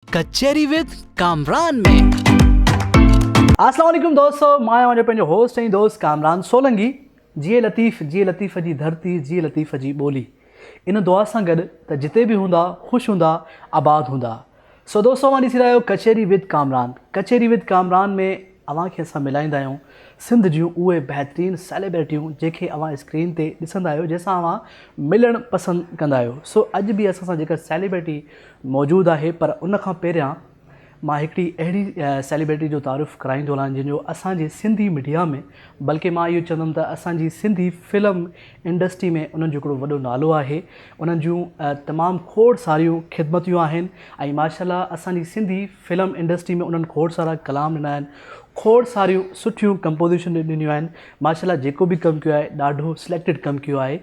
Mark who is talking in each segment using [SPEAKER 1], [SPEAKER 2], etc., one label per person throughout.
[SPEAKER 1] ڪچهري وٿ ڪامران ۾.
[SPEAKER 2] اسلام عليڪم دوستو مان آهيان اوهان جو پنهنجو هوسٽ ۽ دوست ڪامران سولنگي جيئي لطيف جيئي لطيف جي ڌرتي جيئي لطيف جي ٻولي ان دعا سان گڏ ته جتي به هوندا خوش هوندا آباد هوندا سو دوستو اوهان ڏسي رهيا آهيو ڪچهري وٿ ڪامران ڪچهري وٿ ڪامران ۾ اوهان کي اسان ملائيندا آهيون سنڌ جون اهي بهترين سيليبرٽيون جيڪي اوهان اسڪرين تي ڏسندا آهيو جنهن سان اوهان ملڻ پسند ڪندا آهيو سو اڄ به اسان سان جيڪا سيليبرٽي موجود آهي پر ان کان پهريان مان هڪڙي اهڙي سيليبرٽي جو تعارف ڪرائيندو هلان جنهن جو اسان جي سنڌي ميڊيا ۾ بلڪه مان اهو چوندم ته اسان جي سنڌي فلم انڊسٽري ۾ انهن جو هڪڙو وڏو نالو آهي انهن جون تمام کوڙ ساريون خدمتيون آهن ۽ ماشاء الله اسان جي سنڌي فلم انڊسٽري ۾ انهن کوڙ سارا ڪلام ڏنا آهن کوڙ ساريون سٺيون ڪمپوزيشن ڏنيون آهن ماشاء الله جيڪو به ڪم ڪيو آهي ڏاڍو سليڪٽيڊ ڪم ڪيو آهي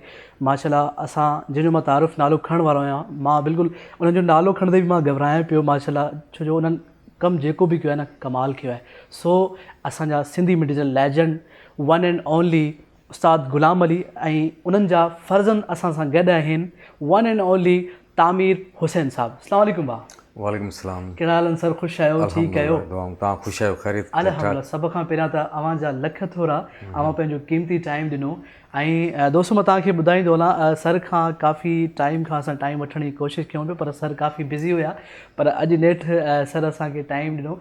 [SPEAKER 2] ماشاء الله اسان جنهن جو مان تعارف نالو کڻڻ وارو آهيان مان بلڪل انهن جو نالو کڻندي به مان گهٻرايان پيو ماشاء الله ڇو جو انهن ڪم جيڪو به ڪيو آهي نه ڪمال ڪيو آهي سو اسان جا سنڌي ميڊيا جا ليجنڊ ون اينڊ اونلي استاد غلام علي ۽ انهن جا فرزند اسان سان گڏ آهن ون اينڊ اونلي تعمير حسين صاحب السلام عليڪم ڀاء.
[SPEAKER 3] وعليڪم السلام.
[SPEAKER 2] ڪهڙا حال آهن سر خوش آهيو ٺيڪ آهيو.
[SPEAKER 3] الحمدلله دعائون توهان خوش آهيو خيريت ٺيڪ ٺاڪ.
[SPEAKER 2] الحمدلله سڀ کان پهريان ته اوهان جا لک ٿورا اوهان پنهنجو قيمتي ٽائيم ڏنو ۽ دوستو مان توهان کي ٻڌائيندو هلان سر کان ڪافي ٽائيم کان اسان ٽائيم وٺڻ جي ڪوشش ڪيون پيا پر سر ڪافي بزي هيا پر اڄ نيٺ سر اسان کي ٽائيم ڏنو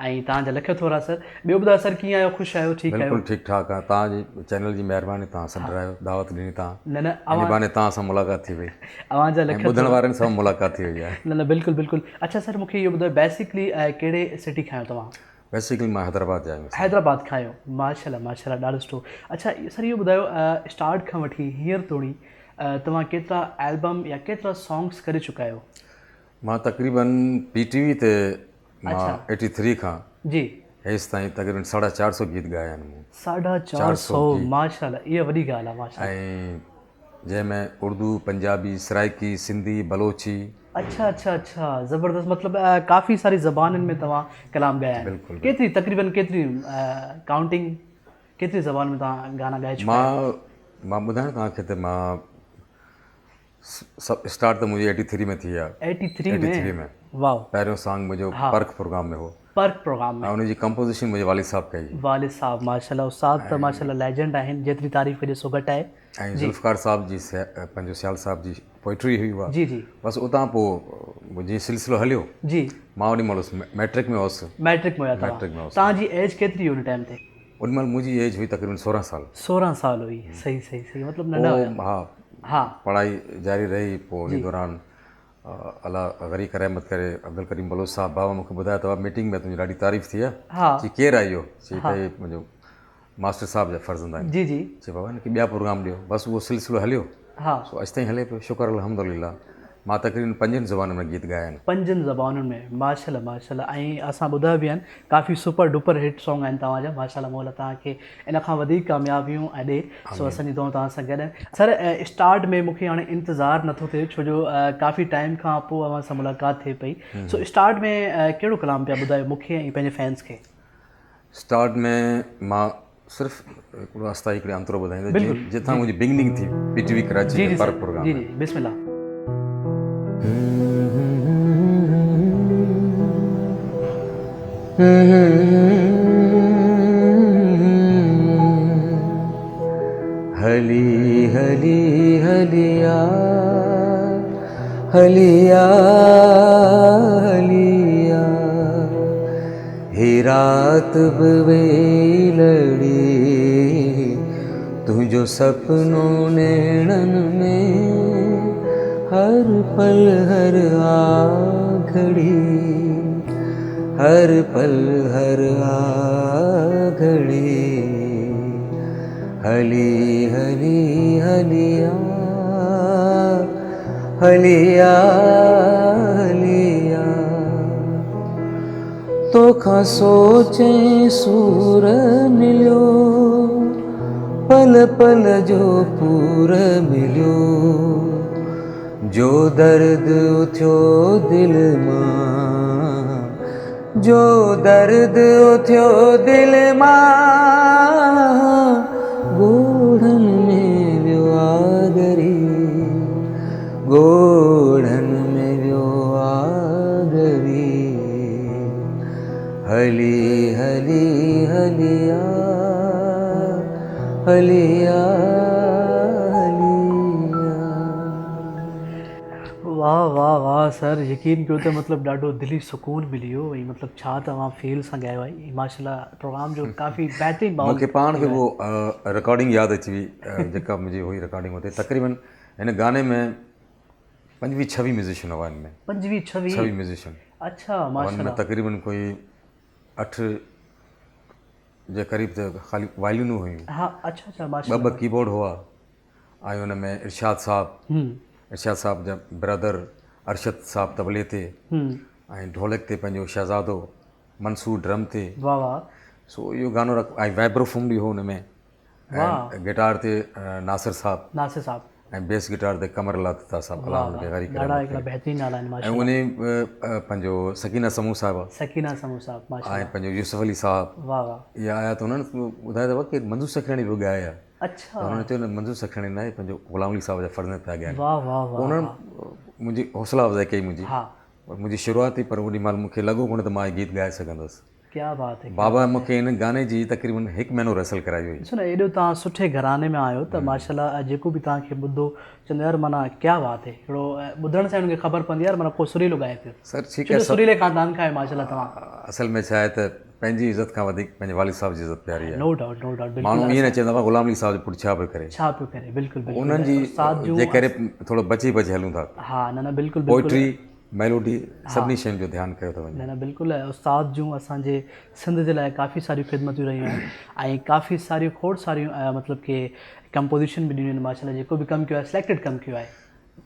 [SPEAKER 2] ۽ توهان جا لک ٿورا سر ٻيو ٻڌايو سر ڪيئن آهيو خوش آهيو ٺيڪ آهيو.
[SPEAKER 3] بلڪل ٺيڪ ٺاڪ آهيان توهان جي چينل جي مهرباني توهان سڏرايو دعوت ڏني توهان
[SPEAKER 2] نه نه
[SPEAKER 3] ان بهاني توهان سان ملاقات ٿي وئي
[SPEAKER 2] اوهان جا لک
[SPEAKER 3] ۽ ٻڌڻ وارن سان ملاقات ٿي وئي آهي.
[SPEAKER 2] نه نه بلڪل بلڪل اڇا سر مونکي اهو ٻڌايو بيسڪلي ڪهڙي سٽي کان آهيو توهان.
[SPEAKER 3] بيسيڪلي مان حيدرآباد جا آهيون.
[SPEAKER 2] حيدرآباد کان آهيو ماشاءالله ماشاءالله ڏاڍو سٺو اڇا سر اهو ٻڌايو اسٽارٽ کان وٺي هينئر توڻي توهان ڪيترا البم يا ڪيترا سانگس ڪري چڪا آهيو.
[SPEAKER 3] مان تقريبن پي ٽي وي تي مان ايٽي ٿري کان
[SPEAKER 2] جي
[SPEAKER 3] هيس تائين تقريبن ساڍا چار سو گيت ڳايا آهن مون.
[SPEAKER 2] ساڍا چار سو ماشاءالله اها وڏي ڳالهه آهي ماشاءالله.
[SPEAKER 3] ۽ جنهن ۾ اردو، پنجابي، سرائيڪي، سنڌي، بلوچي.
[SPEAKER 2] اڇا اڇا اڇا زبردست مطلب ڪافي ساري زبانن ۾ توهان ڪلام ڳايا آهن
[SPEAKER 3] بلڪل
[SPEAKER 2] ڪيتري تقريبن ڪيتري ڪائونٽنگ ڪيتري زبان ۾ توهان گانا ڳائي چڪا آهيو؟
[SPEAKER 3] مان مان ٻڌايان توهان کي ته مان سب اسٽارٽ ته منهنجي ايٽي ٿري ۾ ٿي آهي
[SPEAKER 2] ايٽي ٿري ۾
[SPEAKER 3] ۾
[SPEAKER 2] واو
[SPEAKER 3] پهريون سانگ منهنجو پرک پروگرام ۾ هو
[SPEAKER 2] پرک پروگرام ۾
[SPEAKER 3] ۽ ان جي ڪمپوزيشن منهنجي والد صاحب ڪئي هئي.
[SPEAKER 2] والد صاحب ماشاءالله استاد ته ماشاءالله ليجنڊ آهن جيتري تعريف ڪجي سو گهٽ آهي.
[SPEAKER 3] ۽ ذوالفقار صاحب جي پنهنجو سيال صاحب جي پوئٽري هئي اها
[SPEAKER 2] جي جي
[SPEAKER 3] بس اتان پوء جيئن سلسلو هليو
[SPEAKER 2] جي
[SPEAKER 3] مان اوڏي مهل هوس ميٽرڪ ۾ هوس
[SPEAKER 2] ميٽرڪ ۾ هيا توهان
[SPEAKER 3] ميٽرڪ ۾ هوس
[SPEAKER 2] توهان جي ايج ڪيتري هئي ان ٽائيم تي؟
[SPEAKER 3] اوڏي مهل منهنجي ايج هئي تقريبن 16 سال.
[SPEAKER 2] 16 سال هئي صحيح صحيح صحيح مطلب ننڍا هيا.
[SPEAKER 3] پوء ها
[SPEAKER 2] ها
[SPEAKER 3] پڙهائي جاري رهي پوء انهي دوران الله غريق رحمت ڪري عبدالڪريم بلوچ صاحب بابا مونکي ٻڌايو ته بابا ميٽنگ ۾ تنهنجي ڏاڍي تعريف ٿي آهي چي ڪير آهي اهو چي ته هي منهنجو ماسٽر صاحب جا فرزند آهن
[SPEAKER 2] جي جي
[SPEAKER 3] چي بابا هن کي ٻيا پروگرام ڏيو بس اهو سلسلو هليو
[SPEAKER 2] ها
[SPEAKER 3] سو اڄ تائين هلي پيو شڪر الحمدلله مان تقريبن پنجن زبانن ۾ گيت ڳايا آهن.
[SPEAKER 2] پنجن زبانن ۾ ماشاءالله ماشاءالله ۽ اسان ٻڌا به آهن ڪافي سپر ڊپر هٽ سانگ آهن توهان جا ماشاءالله مولا توهان کي ان کان وڌيڪ ڪاميابيون ۽ ڏي سو اسان جي دعائون توهان سان گڏ آهن. سر اسٽارٽ ۾ مونکي هاڻي انتظار نٿو ٿئي ڇو جو ڪافي ٽائيم کان پوء اوهان سان ملاقات ٿئي پئي سو اسٽارٽ ۾ ڪهڙو ڪلام پيا ٻڌايو مونکي ۽ پنهنجي فينس کي.
[SPEAKER 3] اسٽارٽ ۾ مان صرف هڪڙو آستا هڪڙي انترو ٻڌائيندس جتان منهنجي بگننگ ٿي پي ٽي وي ڪراچي ۾ پرک پروگرام
[SPEAKER 2] جي جي بسم الله.
[SPEAKER 3] هلي هلي هلي آ هلي آ هلي آ هي رات به ويئي لڙي تنهنجو سپنو نيڻن ۾ هر پل هر آ گهڙي هر پل هر آ گهڙي هلي هلي هلي آ هلي آ هلي آ توکان سوچين سور مليو پل پل جو پور مليو جو درد اٿيو دل مان جو درد اٿيو دل مان ڳوڙهن ۾ ويو آگري ڳوڙهن ۾ ويو آگري. هلي هلي هلي آ هلي آ هلي آ.
[SPEAKER 2] واه واه واه سر يقين ڪيو ته مطلب ڏاڍو دلي سڪون ملي ويو ۽ مطلب ڇا توهان فيل سان ڳايو آهي ماشاءالله پروگرام جو ڪافي بهترين ماحول
[SPEAKER 3] مون کي پاڻ کي اهو رڪارڊنگ ياد اچي وئي جيڪا منهنجي هئي رڪارڊنگ اتي تقريبن هن گاني ۾ پنجويهه ڇويهه ميوزيشن هئا ان ۾.
[SPEAKER 2] پنجويهه ڇويهه؟
[SPEAKER 3] ڇويهه ميوزيشن.
[SPEAKER 2] اڇا ماشاء
[SPEAKER 3] الله. تقريبن ڪوئي اٺ جي قريب ته خالي وائلينون هيون.
[SPEAKER 2] ها اڇا اڇا ماشاء
[SPEAKER 3] الله. ٻه ٻه ڪيبورڊ هئا ۽ ان ۾ ارشاد صاحب ارشاد صاحب جا برادر ارشد صاحب طبلي تي ۽ ڍولڪ تي پنهنجو شهزادو منصور ڊرم تي.
[SPEAKER 2] واه واه.
[SPEAKER 3] سو اهو گانو رک ۽ وائبروفون به هو ان ۾.
[SPEAKER 2] ۽
[SPEAKER 3] گٽار تي ناصر صاحب
[SPEAKER 2] ناصر صاحب
[SPEAKER 3] ۽ بيس گٽار تي قمر الله دتا صاحب الله انهن کي غريق
[SPEAKER 2] ڏاڍا هڪڙا بهترين نالا آهن
[SPEAKER 3] ماشاء الله ۽ انهي پنهنجو سڪينه سمون صاحبه
[SPEAKER 2] سڪينه سمون صاحب ماشاء
[SPEAKER 3] الله ۽ پنهنجو يوسف علي صاحب
[SPEAKER 2] واه واه
[SPEAKER 3] اهي آيا ته انهن ٻڌايو ته ڪي منظور سکيراڻي پيو ڳائي آ
[SPEAKER 2] اڇا
[SPEAKER 3] ته انهن چيو نه منظور سکيراڻي نه آهي پنهنجو غلام علي صاحب جا فرزند پيا ڳائن
[SPEAKER 2] واه واه واه
[SPEAKER 3] انهن منهنجي حوصله افزائي ڪئي منهنجي
[SPEAKER 2] ها
[SPEAKER 3] منهنجي شروعات ٿي پر اوڏي مهل مون کي لڳو ڪونه ته مان هي گيت ڳائي سگهندس
[SPEAKER 2] ڪيا بات هي ڪيا
[SPEAKER 3] بابا مون کي ان گاني جي تقريبن هڪ مهينو ريهرسل ڪرائي هئي.
[SPEAKER 2] ڏسو نه ايڏو توهان سٺي گهراڻي مان آهيو ته ماشاءالله جيڪو به توهان کي ٻڌو چوندو يار معنيٰ ڪيا بات هي هڪڙو ٻڌڻ سان ئي ان کي خبر پوندي يار معنيٰ ڪو سريلو ڳائي پيو
[SPEAKER 3] سر ٺيڪ آهي
[SPEAKER 2] ڇو جو سريلي خاندان کان آهيو ماشاءالله توهان.
[SPEAKER 3] اصل ۾ ڇا آهي ته پنهنجي عزت کان وڌيڪ پنهنجي والد صاحب جي عزت پياري آهي.
[SPEAKER 2] نو ڊائوٽ نو ڊائوٽ بلڪل
[SPEAKER 3] ماڻهو ائين نه چوندا هئا غلام علي صاحب جو پٽ ڇا پيو ڪري.
[SPEAKER 2] ڇا پيو ڪري بلڪل بلڪل
[SPEAKER 3] انهن جي
[SPEAKER 2] استاد جون
[SPEAKER 3] جي ڪري ٿورو بچي بچي هلون ٿا.
[SPEAKER 2] ها نه نه بلڪل بلڪل
[SPEAKER 3] پوئٽري ميلوڊي سڀني شين جو ڌيان ڪيو ٿو وڃي.
[SPEAKER 2] نه نه بلڪل استاد جون اسان جي سنڌ جي لاء ڪافي ساريون خدمتون رهيون آهن ۽ ڪافي ساريون کوڙ ساريون مطلب ڪي ڪمپوزيشن به ڏنيون آهن ماشاءالله جيڪو به ڪم ڪيو آهي سليڪٽيڊ ڪم ڪيو آهي.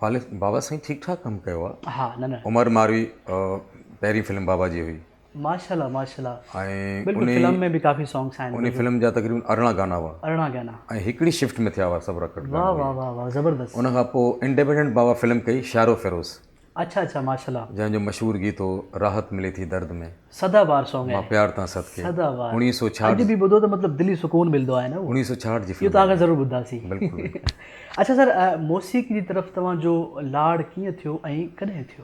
[SPEAKER 3] والد بابا سائين ٺيڪ ٺاڪ ڪم ڪيو آهي.
[SPEAKER 2] ها نه نه.
[SPEAKER 3] عمر ماروي پهرين فلم بابا جي هئي.
[SPEAKER 2] ماشاءالله ماشاءالله
[SPEAKER 3] ۽
[SPEAKER 2] بلڪل فلم ۾ به ڪافي سانگس آهن.
[SPEAKER 3] انهي فلم جا تقريبن 18 گانا هئا.
[SPEAKER 2] 18 گانا.
[SPEAKER 3] ۽ هڪڙي شفٽ ۾ ٿيا هئا سڀ رڪارڊ
[SPEAKER 2] گانا. واه واه واه واه زبردست.
[SPEAKER 3] ان کان پوء انڊيپينڊنٽ بابا فلم ڪئي شارو فيروز.
[SPEAKER 2] اڇا اڇا ماشاءالله.
[SPEAKER 3] جنهن جو مشهور گيت هو راحت ملي ٿي درد ۾.
[SPEAKER 2] سدا بهار سانگ آهي.
[SPEAKER 3] مان پيار تان صدقي.
[SPEAKER 2] سدا بهار.
[SPEAKER 3] 1966
[SPEAKER 2] اڄ به ٻڌو ته مطلب دلي سڪون ملدو آهي نه.
[SPEAKER 3] 1966 جي فلم.
[SPEAKER 2] اهو توهان کان ضرور ٻڌنداسين.
[SPEAKER 3] بلڪل بلڪل.
[SPEAKER 2] اڇا سر موسيقي جي طرف توهان جو لاڙ ڪيئن ٿيو ۽ ڪڏهن ٿيو؟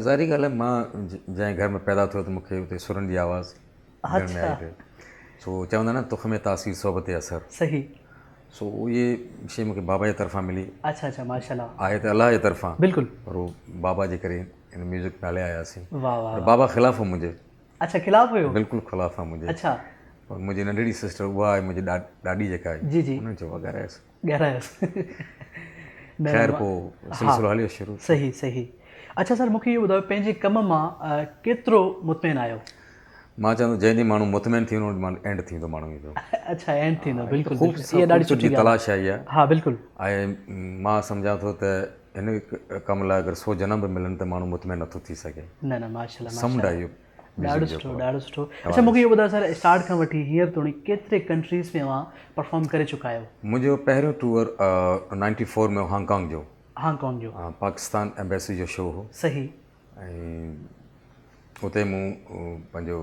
[SPEAKER 3] ظاهري ڳالهه آهي مان جنهن گهر ۾ پيدا ٿيو ته مون کي اتي سرن جي آواز گهر ۾ آئي پئي سو چوندا نه تخم تاثير صحبت اثر
[SPEAKER 2] صحيح
[SPEAKER 3] سو اهي شي مون کي بابا جي طرفان ملي.
[SPEAKER 2] اڇا اڇا ماشاءالله.
[SPEAKER 3] آهي ته الله جي طرفان
[SPEAKER 2] بلڪل
[SPEAKER 3] پر هو بابا جي ڪري ان ميوزڪ ۾ هلي آياسين.
[SPEAKER 2] واه واه
[SPEAKER 3] پر بابا خلاف هو منهنجي.
[SPEAKER 2] اڇا خلاف هيو.
[SPEAKER 3] بلڪل خلاف آ منهنجي.
[SPEAKER 2] اڇا.
[SPEAKER 3] پر منهنجي ننڍڙي سسٽر اها آهي منهنجي ڏاڏي جيڪا آهي.
[SPEAKER 2] جي جي.
[SPEAKER 3] انهن چيو ڳارايس.
[SPEAKER 2] ڳارايس.
[SPEAKER 3] خير پوء سلسلو هليو شروع.
[SPEAKER 2] صحيح صحيح. اڇا سر مونکي اهو ٻڌايو پنهنجي ڪم مان ڪيترو مطمئن آهيو؟
[SPEAKER 3] مان چوان ٿو جنهن ڏينهن ماڻهو مطمئن ٿي ويندو ان ڏينهن اينڊ ٿيندو ماڻهو جو.
[SPEAKER 2] اڇا اينڊ ٿيندو بلڪل
[SPEAKER 3] بلڪل اها ڏاڍي سٺي ڳالهه تلاش آهي اها.
[SPEAKER 2] ها بلڪل.
[SPEAKER 3] ۽ مان سمجهان ٿو ته هن ڪم لاء اگر سو جنم به ملن ته ماڻهو مطمئن نٿو ٿي سگهي.
[SPEAKER 2] نه نه ماشاءالله
[SPEAKER 3] سمنڊ آهي اهو
[SPEAKER 2] ڏاڍو سٺو ڏاڍو سٺو. اڇا مونکي اهو ٻڌايو سر اسٽارٽ کان وٺي هينئر توڻي ڪيتري ڪنٽريز ۾ اوهان پرفارم ڪري چڪا آهيو؟
[SPEAKER 3] منهنجو پهريون tour ninety four ۾ Hong Kong جو.
[SPEAKER 2] هانگ ڪانگ جو.
[SPEAKER 3] پاڪستان ايمبيسي جو شو هو.
[SPEAKER 2] صحيح.
[SPEAKER 3] ۽ اتي مون پنهنجو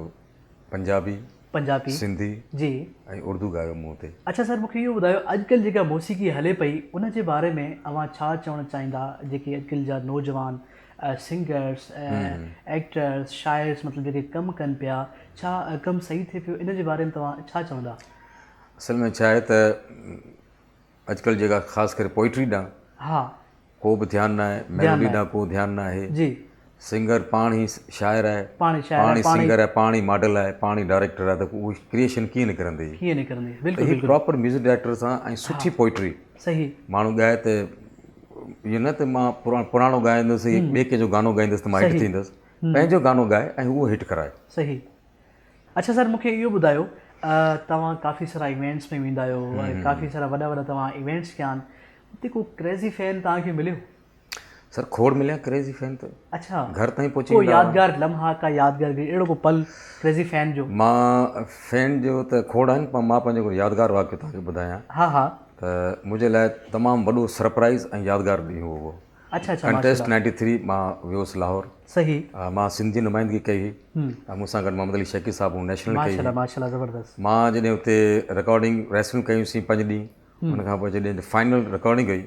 [SPEAKER 3] پنجابي،
[SPEAKER 2] پنجابي،
[SPEAKER 3] سنڌي
[SPEAKER 2] جي
[SPEAKER 3] ۽ اردو ڳايو مون اتي.
[SPEAKER 2] اڇا سر مونکي اهو ٻڌايو اڄڪلهه جيڪا موسيقي هلي پئي ان جي باري ۾ اوهان ڇا چوڻ چاهيندا جيڪي اڄڪلهه جا نوجوان سنگرس ايڪٽرس شاعرس مطلب جيڪي ڪم ڪن پيا ڇا ڪم صحيح ٿئي پيو ان جي باري ۾ توهان ڇا چوندا؟
[SPEAKER 3] اصل ۾ ڇا آهي ته اڄڪلهه جيڪا خاص ڪري پوئٽري ڏانهن
[SPEAKER 2] ها
[SPEAKER 3] ڪو به ڌيان نه آهي ميلوڊي ڏانهن ڪو ڌيان نه آهي
[SPEAKER 2] جي
[SPEAKER 3] سنگر پاڻ ئي شاعر آهي
[SPEAKER 2] پاڻ ئي شاعر
[SPEAKER 3] پاڻ ئي سنگر آهي پاڻ ئي ماڊل آهي پاڻ ئي ڊائريڪٽر آهي ته اهو ڪريئيشن ڪيئن نڪرندي
[SPEAKER 2] ڪيئن نڪرندي بلڪل
[SPEAKER 3] بلڪل پراپر ميوزڪ ڊائريڪٽر سان ۽ سٺي پوئٽري
[SPEAKER 2] صحيح
[SPEAKER 3] ماڻهو ڳائي ته اهو نه ته مان پراڻو ڳائيندس ٻئي ڪنهن جو گانو ڳائيندس ته مان هٽ ٿيندس پنهنجو گانو ڳائي ۽ اهو هٽ ڪرائي.
[SPEAKER 2] صحيح اڇا سر مونکي اهو ٻڌايو توهان ڪافي سارا ايونٽس ۾ ويندا آهيو ۽ ڪافي سارا وڏا وڏا توهان ايونٽس ڪيا آهن اتي ڪو ڪريزي فين توهان کي مليو؟
[SPEAKER 3] سر کوڙ مليا ڪريزي فين ته
[SPEAKER 2] اڇا
[SPEAKER 3] گهر تائين پهچي
[SPEAKER 2] ڪو يادگار لمحا ڪا يادگار گهڙي اهڙو ڪو پل ڪريزي فين جو؟
[SPEAKER 3] مان فين جو ته کوڙ آهن پر مان پنهنجو هڪڙو يادگار واقعو توهان کي ٻڌايان
[SPEAKER 2] ها ها
[SPEAKER 3] ته منهنجي لاء تمام وڏو سرپرائز ۽ يادگار ڏينهن هو اهو.
[SPEAKER 2] اڇا اڇا
[SPEAKER 3] ڪنٽيسٽ نائنٽي ٿري مان ويو هوس لاهور.
[SPEAKER 2] صحيح.
[SPEAKER 3] مان سنڌ جي نمائندگي ڪئي هئي ۽ مون سان گڏ محمد علي شيخي صاحب مون نيشنل ڪئي هئي.
[SPEAKER 2] ماشاءالله ماشاءالله زبردست.
[SPEAKER 3] مان جڏهن اتي رڪارڊنگ ريهرسلون ڪيون سين پنج ڏينهن ان کان پوء جڏهن فائنل رڪارڊنگ هئي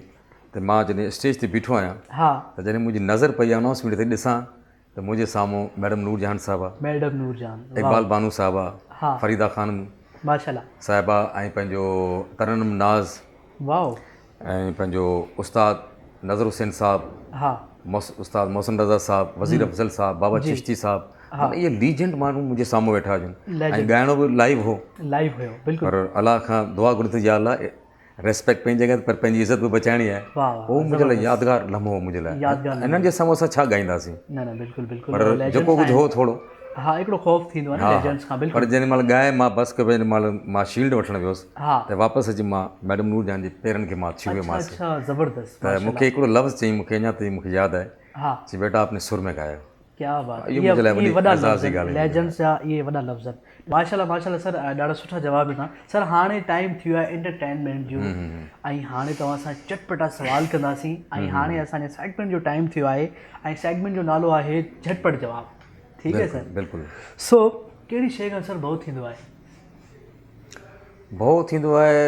[SPEAKER 3] ته مان جڏهن اسٽيج تي بيٺو آهيان
[SPEAKER 2] ها
[SPEAKER 3] ته جڏهن منهنجي نظر پئي انائونسمينٽ تي ڏسان ته منهنجي سامهون ميڊم نور جهان صاحبه،
[SPEAKER 2] ميڊم نور جهان،
[SPEAKER 3] اقبال بانو صاحبه، فريده خانم
[SPEAKER 2] ماشاءالله
[SPEAKER 3] صاحبه ۽ پنهنجو ترنم ناز،
[SPEAKER 2] واو،
[SPEAKER 3] ۽ پنهنجو استاد نظر حسين صاحب،
[SPEAKER 2] ها،
[SPEAKER 3] استاد محسن رضا صاحب، وزير افضل صاحب، بابا چشتي صاحب، معنيٰ اهي ليجنڊ ماڻهو منهنجي سامهون ويٺا هجن ۽ ڳائڻو به لائيو هو،
[SPEAKER 2] لائيو هيو بلڪل،
[SPEAKER 3] پر الله کان دعا گهرون ته يا الله ريسپيڪٽ پنهنجي جڳهه تي پر پنهنجي عزت به بچائڻي آهي. اهو منهنجي لاء يادگار لمحو هو منهنجي لاء. انهن جي سامهون اسان ڇا ڳائينداسين.
[SPEAKER 2] نه نه بلڪل بلڪل
[SPEAKER 3] پر جيڪو ڪجهه هو ٿورو.
[SPEAKER 2] ها هڪڙو خوف ٿيندو آهي نه ليجنڊز کان بلڪل.
[SPEAKER 3] پر جنهن مهل ڳائي مان بس ڪيو جنهن مهل مان شيلڊ وٺڻ ويس ته واپس اچي مان ميڊم نور جهان جي پيرن کي مان ڇهيومانس.
[SPEAKER 2] اڇا اڇا زبردست
[SPEAKER 3] ته مون کي هڪڙو لفظ چيائين مون کي اڃا تائين مون کي ياد آهي. چي بيٽا آپ ني سر ۾ ڳايا.
[SPEAKER 2] ڪيا بات اهي وڏا لفظ آهن ليجنڊز جا اهي وڏا لفظ آهن ماشاءالله ماشاءالله سر ڏاڍا سٺا جواب ڏنا سر هاڻي ٽائيم ٿي ويو آهي انٽرٽينمينٽ جو ۽ هاڻي توهان سان چٽپٽا سوال ڪنداسين ۽ هاڻي اسان جي سيگمينٽ جو ٽائيم ٿيو آهي ۽ سيگمينٽ جو نالو آهي جهٽپٽ جواب ٺيڪ آهي سر
[SPEAKER 3] بلڪل
[SPEAKER 2] سو ڪهڙي شيء کان سر ڀؤ ٿيندو آهي؟
[SPEAKER 3] ڀؤ ٿيندو آهي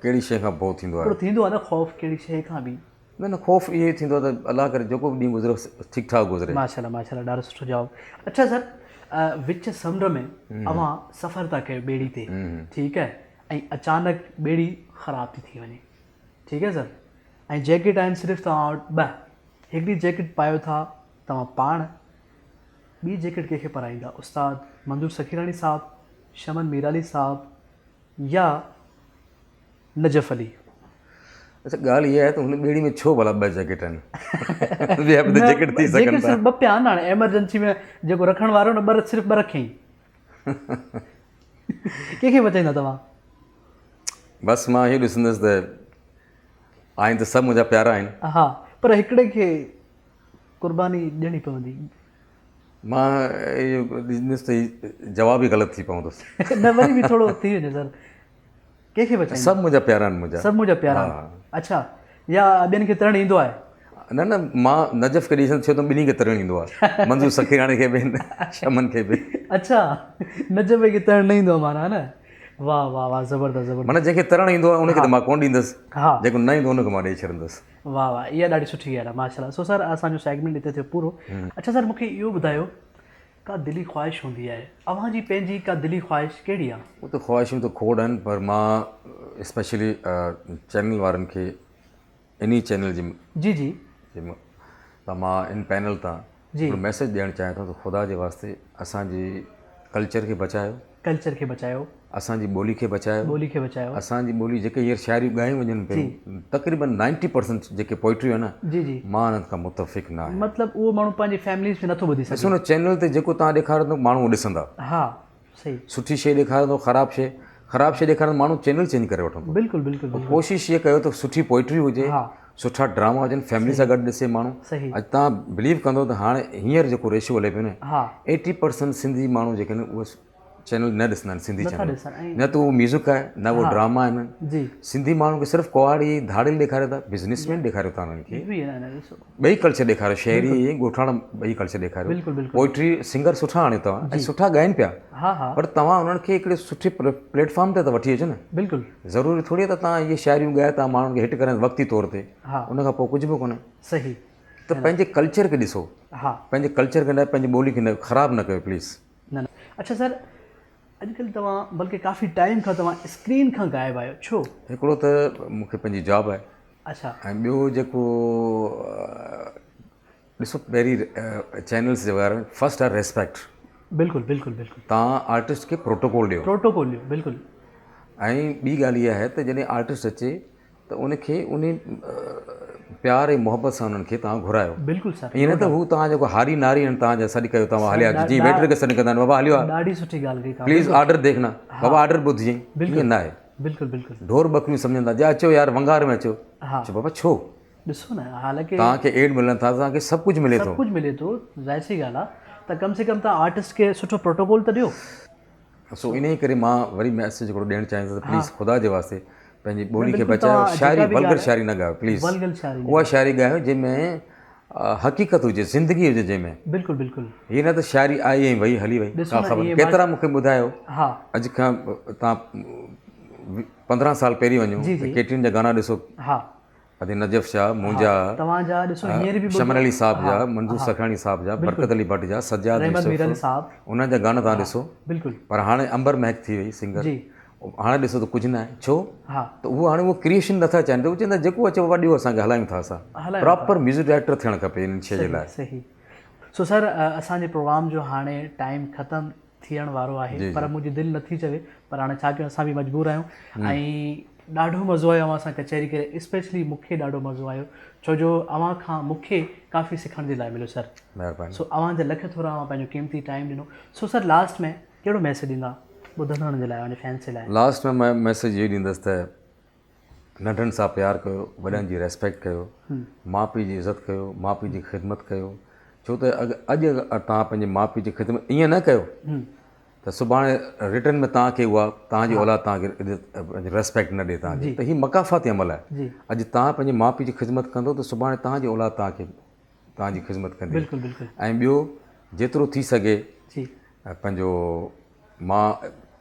[SPEAKER 3] ڪهڙي شيء کان ڀؤ ٿيندو آهي؟
[SPEAKER 2] ٿيندو آهي نه خوف ڪهڙي شيء کان به
[SPEAKER 3] نه نه خوف اهو ئي ٿيندو آهي ته الله ڪري جيڪو به ڏينهن گذري ٺيڪ ٺاڪ گذري.
[SPEAKER 2] ماشاءالله ماشاءالله ڏاڍو سٺو جواب. اڇا سر وچ سمنڊ ۾ اوهان سفر ٿا ڪيو ٻيڙي تي ٺيڪ آهي ۽ اچانڪ ٻيڙي خراب ٿي ٿي وڃي ٺيڪ آهي سر ۽ جيڪيٽ آهن صرف توهان وٽ ٻه هڪڙي جيڪيٽ پايو ٿا توهان پاڻ ٻي جيڪيٽ ڪنهن کي پرائيندا استاد منظور سخيراڻي صاحب شمن ميرالي صاحب يا نجف علي.
[SPEAKER 3] اڇا ڳالهه اها آهي ته هن ٻيڙي ۾ ڇو ڀلا ٻه جيڪيٽ آهن؟ ٻيا به ته جيڪيٽ ٿي سگهن ٿا.
[SPEAKER 2] جيڪيٽ صرف ٻه پيا آهن هاڻي ايمرجنسي ۾ جيڪو رکڻ وارو نه ٻه صرف ٻه رکيائين. ڪنهن کي بچائيندا توهان؟
[SPEAKER 3] بس مان اهو ڏسندس ته آهن ته سڀ منهنجا پيارا آهن.
[SPEAKER 2] ها پر هڪڙي کي قرباني ڏيڻي پوندي.
[SPEAKER 3] مان اهو ڏسندس ته جواب ئي غلط ٿي پوندو.
[SPEAKER 2] نه وري به ٿورو ٿي وڃي سر. ڪنهن کي بچائيندا؟
[SPEAKER 3] سڀ منهنجا پيارا آهن منهنجا.
[SPEAKER 2] سڀ منهنجا پيارا آهن. اڇا يا ٻين کي ترڻ ايندو آهي؟
[SPEAKER 3] نه نه مان نجف کي ڏسندس ڇو ته ٻنهي کي ترڻ ايندو آهي منظور سخيراڻي کي به شمن کي به.
[SPEAKER 2] اڇا نجف کي ترڻ نه ايندو آهي معنيٰ نه واه واه واه زبردست زبردست.
[SPEAKER 3] معنيٰ جنهن کي ترڻ ايندو آهي ان کي ته مان ڪونه ڏيندس جيڪو نه ايندو ان کي مان ڏئي ڇڏندس.
[SPEAKER 2] واه واه اها ڏاڍي سٺي ڳالهه آهي ماشاءالله سو سر اسان جو سيگمينٽ هتي ٿيو پورو اڇا سر مون کي اهو ٻڌايو ڪا دلي خواهش هوندي آهي اوهان جي پنهنجي ڪا دلي خواهش ڪهڙي آهي؟
[SPEAKER 3] هو ته خواهشون ته کوڙ آهن پر مان اسپيشلي چينل وارن کي انهي چينل جي
[SPEAKER 2] جي جي
[SPEAKER 3] ته مان ان پينل تان هڪڙو ميسيج ڏيڻ چاهيان ٿو ته خدا جي واسطي اسان جي ڪلچر کي بچايو
[SPEAKER 2] ڪلچر کي بچايو.
[SPEAKER 3] اسان جي ٻولي کي بچايو.
[SPEAKER 2] ٻولي کي بچايو.
[SPEAKER 3] اسان جي ٻولي جيڪي هينئر شاعريون ڳايون وڃن پيون تقريبن نائنٽي پرسنٽ جيڪي پوئٽري آهي نه
[SPEAKER 2] جي جي
[SPEAKER 3] مان انهن کان متفق نه آهيان.
[SPEAKER 2] مطلب اهو ماڻهو پنهنجي فيمليز ۾ نٿو ٻڌي سگهي.
[SPEAKER 3] ڏسو نه چينل تي جيڪو توهان ڏيکاريندو ماڻهو اهو ڏسندا.
[SPEAKER 2] ها صحيح.
[SPEAKER 3] سٺي شيء ڏيکاريندو خراب شيء خراب شيء ڏيکاريندو ماڻهو چينل چينج ڪري وٺندو.
[SPEAKER 2] بلڪل بلڪل بلڪل.
[SPEAKER 3] ڪوشش هيء ڪيو ته سٺي پوئٽري هجي سٺا ڊراما هجن فيملي سان گڏ ڏسي ماڻهو. اڄ توهان بليو ڪندو ته هاڻي هينئر جيڪو ريشو هلي پيو نه ايٽي پرسنٽ سنڌي ماڻهو جيڪي آهن اهي چينل نه ڏسندا آهن سنڌي چينل نه ته اهو ميوزڪ آهي نه اهو ڊراما آهن سنڌي ماڻهن کي صرف ڪهاڙي ڌاڙيل ڏيکاريو ٿا بزنس مين ڏيکاريو ٿا انهن کي ٻئي ڪلچر ڏيکاريو شهري ۽ ڳوٺاڻا ٻئي ڪلچر ڏيکاريو پوئٽري سنگر سٺا آڻيو توهان ۽ سٺا ڳائن پيا پر توهان انهن کي هڪڙي سٺي پليٽ فارم تي ته وٺي اچو نه
[SPEAKER 2] بلڪل
[SPEAKER 3] ضروري ٿوري ته توهان اهي شاعريون ڳائي توهان ماڻهن کي هٽ ڪرائي وقتي طور تي ان کان پوء ڪجهه به ڪونهي
[SPEAKER 2] صحيح
[SPEAKER 3] ته پنهنجي ڪلچر کي ڏسو پنهنجي ڪلچر کي نه پنهنجي ٻولي کي نه خراب نه ڪيو پليز
[SPEAKER 2] نه نه اڇا سر اڄڪلهه توهان بلڪه ڪافي ٽائيم کان توهان اسڪرين کان غائب آهيو ڇو؟
[SPEAKER 3] هڪڙو ته مون کي پنهنجي جاب آهي
[SPEAKER 2] اڇا
[SPEAKER 3] ۽ ٻيو جيڪو ڏسو پهرين چينلز جي باري ۾ فرسٽ آهي ريسپيڪٽ
[SPEAKER 2] بلڪل بلڪل بلڪل
[SPEAKER 3] توهان آرٽسٽ کي پروٽوڪول ڏيو
[SPEAKER 2] پروٽوڪول ڏيو بلڪل
[SPEAKER 3] ۽ ٻي ڳالهه اها آهي ته جڏهن آرٽسٽ اچي ته ان کي ان پيار ۽ محبت سان انهن کي توهان گهرايو.
[SPEAKER 2] بلڪل سر.
[SPEAKER 3] ائين نه ته هو توهان جيڪو هاري ناري آهن توهان جا سڏ ڪيو توهان هليا اچو جيئن ويٽر کي سڏ ڪندا آهن بابا هليو آ.
[SPEAKER 2] ڏاڍي سٺي ڳالهه ڪئي توهان.
[SPEAKER 3] پليز آرڊر ديکنا بابا آرڊر ٻڌجين ائين نه آهي.
[SPEAKER 2] بلڪل بلڪل.
[SPEAKER 3] ڍور ٻڪريون سمجهن ٿا جا اچو يار ونگار ۾ اچو. چئو بابا ڇو؟
[SPEAKER 2] ڏسو نه حالانڪه.
[SPEAKER 3] توهان کي ايڊ ملن ٿا توهان کي سڀ ڪجهه ملي ٿو.
[SPEAKER 2] سڀ ڪجهه ملي ٿو ظاهر سي ڳالهه آهي ته ڪم سي ڪم توهان آرٽسٽ کي سٺو پروٽوڪول ته ڏيو.
[SPEAKER 3] سو انهي ڪري مان وري ميسيج هڪڙو ڏيڻ چاهيان ٿو ته پليز خدا جي واسطي پنهنجي ٻولي کي بچايو شاعري ولگر شاعري نه ڳايو پليز اها شاعري ڳايو جنهن ۾ حقيقت هجي زندگي هجي جنهن ۾
[SPEAKER 2] بلڪل بلڪل
[SPEAKER 3] هي نه ته شاعري آئي ۽ وئي هلي وئي ڪا خبر ڪيترا مون کي ٻڌايو اڄ کان تان 15 سال پهرين وڃو ته ڪيٽرين جا گانا ڏسو
[SPEAKER 2] ها.
[SPEAKER 3] ادي نجف شاهه منهنجا
[SPEAKER 2] توهان جا ڏسو هينئر به
[SPEAKER 3] شمن علي صاحب جا منظور سکاڻي صاحب جا برڪت علي ڀٽ جا سجاد
[SPEAKER 2] رحمت مير علي صاحب
[SPEAKER 3] انهن جا گانا توهان ڏسو
[SPEAKER 2] بلڪل
[SPEAKER 3] پر هاڻي امبر مهڪ ٿي وئي سنگر
[SPEAKER 2] جي
[SPEAKER 3] هاڻي ڏسو ته ڪجهه نه آهي ڇو
[SPEAKER 2] ها
[SPEAKER 3] ته اهو هاڻي اهو ڪريئيشن نٿا چاهين ته اهو چوندا جيڪو اچي بابا ڏيو اسان کي هلايون ٿا اسان پراپر ميوزڪ ڊائريڪٽر ٿيڻ کپي ان شيء جي لاء
[SPEAKER 2] صحيح سو سر اسان جي پروگرام جو هاڻي ٽائيم ختم ٿيڻ وارو آهي پر منهنجي دل نٿي چوي پر هاڻي ڇا ڪيون اسان به مجبور آهيون ۽ ڏاڍو مزو آيو اوهان سان ڪچهري ڪري اسپيشلي مون کي ڏاڍو مزو آيو ڇو جو اوهان کان مون کي ڪافي سکڻ جي لاء مليو سر
[SPEAKER 3] مهرباني
[SPEAKER 2] سو اوهان جا لک ٿورا اوهان پنهنجو قيمتي ٽائيم ڏنو سو سر لاسٽ ۾ ڪهڙو ميسيج ڏيندا ٻڌندڙن جي لاء اوهان جي فينس جي لاء
[SPEAKER 3] لاسٽ ۾ مان ميسيج اهو ڏيندس ته ننڍن سان پيار ڪيو، وڏن جي ريسپيڪٽ ڪيو، ماء پيء جي عزت ڪيو، ماء پيء جي خدمت ڪيو، ڇو ته اڄ اگر توهان پنهنجي ماء پيء جي خدمت ائين نه ڪيو ته سڀاڻي ريٽرن ۾ توهان کي اها توهان جي اولاد توهان کي عزت ريسپيڪٽ نه ڏي توهان کي ته هي مڪافاتي عمل آهي اڄ توهان پنهنجي ماء پيء جي خدمت ڪندو ته سڀاڻي توهان جي اولاد توهان کي توهان جي خدمت ڪندي
[SPEAKER 2] بلڪل بلڪل
[SPEAKER 3] ۽ ٻيو جيترو ٿي سگهي پنهنجو مان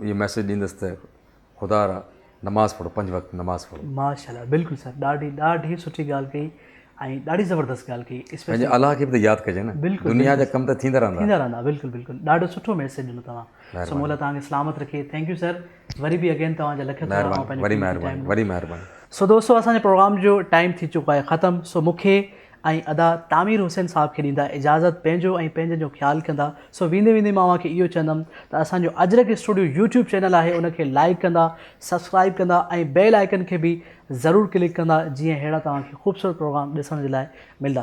[SPEAKER 3] اهو ميسيج ڏيندس ته خدا را نماز پڙهو پنج وقت نماز پڙهو.
[SPEAKER 2] ماشاءالله بلڪل سر ڏاڍي ڏاڍي سٺي ڳالهه ڪئي ۽ ڏاڍي زبردست ڳالهه ڪئي
[SPEAKER 3] اسپيشلي پنهنجي الله کي به ته ياد ڪجي نه
[SPEAKER 2] بلڪل
[SPEAKER 3] دنيا جا ڪم ته ٿيندا رهندا
[SPEAKER 2] ٿيندا رهندا بلڪل بلڪل ڏاڍو سٺو ميسيج ڏنو توهان سو مولا توهان کي سلامت رکي thank you سر وري به اگين توهان جا لک ٿورا اوهان پنهنجو
[SPEAKER 3] وري مهرباني وري مهرباني
[SPEAKER 2] سو دوستو اسان جي پروگرام جو ٽائيم ٿي چڪو آهي ختم سو مونکي ۽ ادا تعمير حسين صاحب کي ڏيندا اجازت پنهنجو ۽ پنهنجن جو خيال ڪندا سو ويندي ويندي مان اوهان کي اهو چوندم ته اسان جو اجرڪ اسٽوڊيو يوٽيوب چينل آهي ان کي لائيڪ ڪندا سبسڪرائيب ڪندا ۽ بيل آئيڪن کي به ضرور ڪلڪ ڪندا جيئن ههڙا توهان کي خوبصورت پروگرام ڏسڻ جي لاء ملدا.